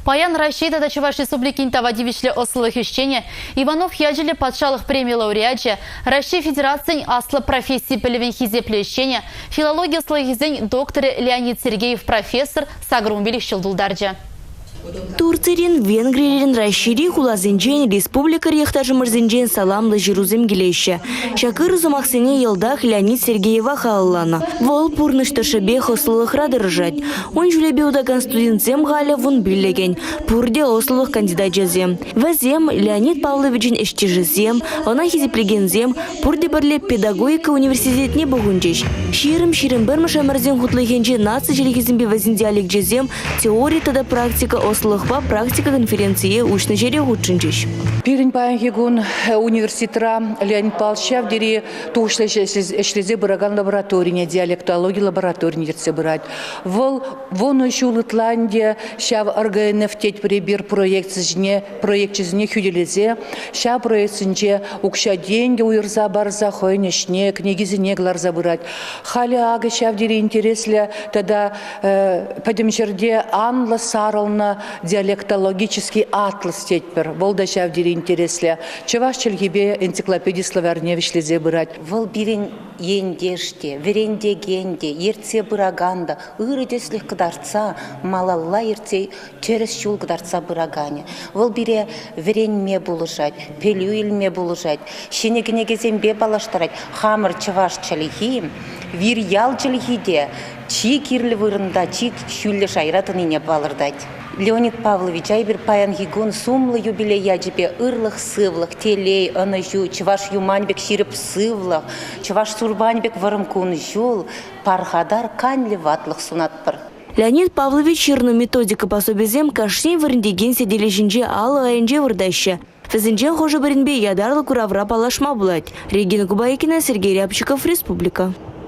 Паян Раҫҫей тата Чӑваш Республикин тава тивӗҫлӗ ӑслӑлӑх ӗҫченӗ Иванов ячӗллӗ патшалӑх преми лауреачӗ, Раҫҫей Федерацийӗн аслӑ професси пӗлӗвӗн хисеплӗ ӗҫченӗ, филологи ӑслӑлӑхӗсен докторӗ Леонид Сергеев профессор 85 ҫул тултарчӗ. Турцирен, Венгрирен, Раҫҫейри хуласенчен, республикӑри йӑхташӑмӑрсенчен саламлӑ ҫырусем килеҫҫӗ. Ҫак ырӑ сӑмахсене йӑлтах Леонид Сергеева халалланӑ. Вӑл пурнӑҫ тӑршшӗпех ӑслӑлӑхра тӑрӑшать. Ун ҫулӗпе утакан студентсем халӗ вунпиллӗкӗн, пурте ӑслӑлӑх кандидачӗсем. Вӗсем, Леонид Павловичӑн ӗҫтешӗсем, ӑна хисеплекенсем, пурте пӗрле педагогика университетне пухӑнчӗҫ. 20-21-мӗш ӗмӗрсен хутлӑхӗнчи наци чӗлхисемпе вӗсен диалекчӗсем теори тата практика ӑслӑлӑхпа практика конференцие уҫнӑ ҫӗре хутшӑнчӗҫ. Пирӗн паянхи кун университетра Леонид Павлович ҫав тери тухӑҫлӑ ӗҫлесе пыракан лабораторине, диалектологи лабораторине ертсе пырать. Вӑл вунӑ ҫул ытла ӗнтӗ ҫав РГНФ тетпӗр эпир проектсене, проекчӗсене хӳтӗлесе ҫав проектсенче укҫа-тенкӗ уйӑрса парса хӑйӗн ӗҫне, кӗнекисене кӑларса пырать. Халӗ акӑ ҫав тери интереслӗ тата пӗтӗм ҫӗрте анлӑ сарӑлнӑ диалектологический атлас тетпӗр. Вӑл та ҫав тери интереслӗ. Чӑваш чӗлхипе энциклопеди словарьне вӗҫлесе пырать. Вӑл пирӗн ентеш те, вӗрентекен те, ертсе пыракан та ырӑ тӗслӗх кӑтартса малалла ертсе тӗрӗс ҫул кӑтартса пыраканӗ. Вӑл пире вӗренме пулӑшать, пӗлӳ илме пулӑшать, ҫӗнӗ кӗнекесемпе паллаштарать. Хамӑр чӑваш чӗлхи, вирьял чӗлхи те чи кирлӗ вырӑнта, чи ҫӳллӗ шайра тӑнине палӑртать. Леонид Павловича эпир паянхи кун сумлӑ юбилей ячӗпе ырлӑх-сывлӑх, телей, ӑнӑҫу, чӑваш юман пек ҫирӗп сывлӑх, чӑваш сурпанӗ пек вӑрӑм кун-ҫул, пархатар канлӗ ватлӑх сунатпӑр. Леонид Павлович ҫырнӑ методика пособисем кашни вӗрентекен сӗтелӗ ҫинче алӑ айӗнче выртаҫҫӗ. Вӗсенчен хӑшӗ-пӗринпе ятарлӑ куравра паллашма пулать. Регина Кубайкина, Сергей Рябчиков, Республика.